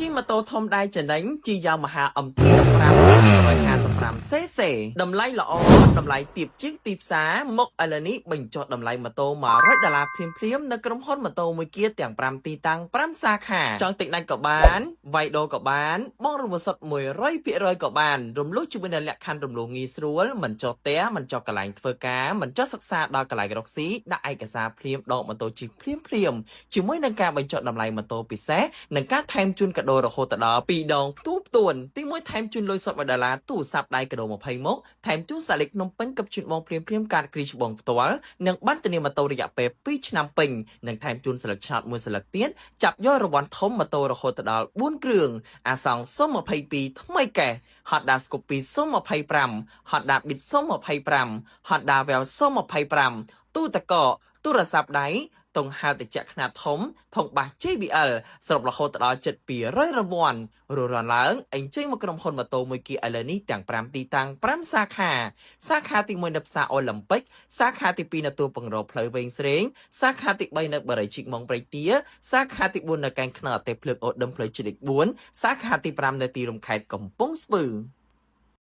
ជិះម៉ូតូធំដែរចំណេញជិះ Yamaha MT 15 155 cc តម្លៃល្អតម្លៃទាបជាងទីផ្សារមកឥឡូវនេះបញ្ចុះតម្លៃម៉ូតូ100ដុល្លារភ្លាមៗនៅក្រុមហ៊ុនម៉ូតូមួយគៀទាំង5ទីតាំង5សាខាចង់ទិញដាច់ក៏បានវាយដូរក៏បានបង់រំលោះសុទ្ធ100%ក៏បានរំលោះជាមួយនឹងលក្ខខណ្ឌរំលោះងាយស្រួលមិនចុះផ្ទះមិនចុះកន្លែងធ្វើការមិនចុះសិក្សាដល់កន្លែងរកស៊ីដាក់ឯកសារភ្លាមដកម៉ូតូជិះភ្លាមភ្លាមៗជាមួយនឹងការបញ្ចុះតម្លៃម៉ូតូពិសេសនិងការថែមជូនកាដូរហូតដល់2ដងផ្ទួនផ្ទួនទី1ថែមជូនលុយសុទ្ធ1ដុល្លារទូរស័ព្ទដៃកាដូ20មុខថែមជូនសាលិចនំពេញកឹបជូនបងភ្លាមភ្លាមកាតគ្រីច្បងផ្ទាល់និងបានធានាម៉ូតូរយៈពេល2ឆ្នាំពេញនិងថែមជូនស្លឹកឆ្នោតមួយស្លឹកទៀតចាប់យករង្វាន់ធំម៉ូតូរហូតដល់4គ្រឿងអាសង់022ថ្មីកេះ Honda Scoopy 025 Honda Beat 025 Honda Well 025ទូតកកទូរស័ព្ទដៃតុងហៅតិចខ្នាតធំធុងបាស JBL សរុបរហូតដល់ជិត200រង្វាន់រួចរាល់ឡើងអញ្ជើញមកក្រុមហ៊ុនម៉ូតូមួយគីឥឡូវនេះទាំង5ទីតាំង5សាខាសាខាទី1នៅផ្សារអូឡ িম্প ិកសាខាទី2នៅទួលពង្រផ្លូវវែងស្រេងសាខាទី3នៅបរិយជីកម៉ុងព្រៃទាសាខាទី4នៅកែងខ្នងអទេភ្លើងអូដឹមផ្លូវជាតិលេខ4សាខាទី5នៅទីរួមខេត្តកំពង់ស្ពឺ។